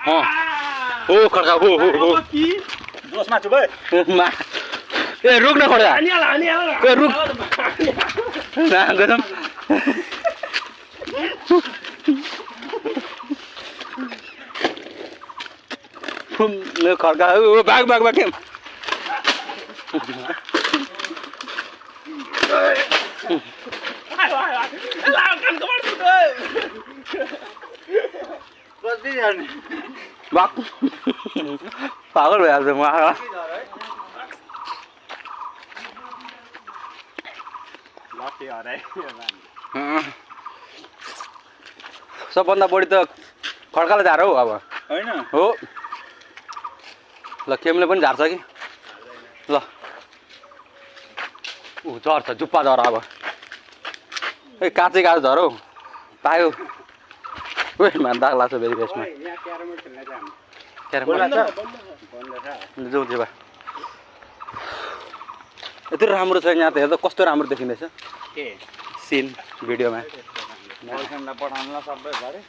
हो खड्का हो हो हो जोसमा छु बे मा ए रुक न खड्का ए रुक ना गजम न खड्का ओ भाग भाग भाग पागल भइहाल्छ म सबभन्दा बढी त खड्काले झार हौ अब हैन हो ल केमले पनि झार्छ कि ल ऊ झर्छ जुप्पा झर अब ए काँचै काँचो झर हौ पायो ओइ मान दाग लाग्छ बेरी बेसमा क्यारम जाउँ त्यो यत्रो राम्रो छ यहाँ त हेर्दा कस्तो राम्रो देखिँदैछ के सिन भिडियोमा गर्लफ्रेन्डलाई पठाउनुलाई सबै गरे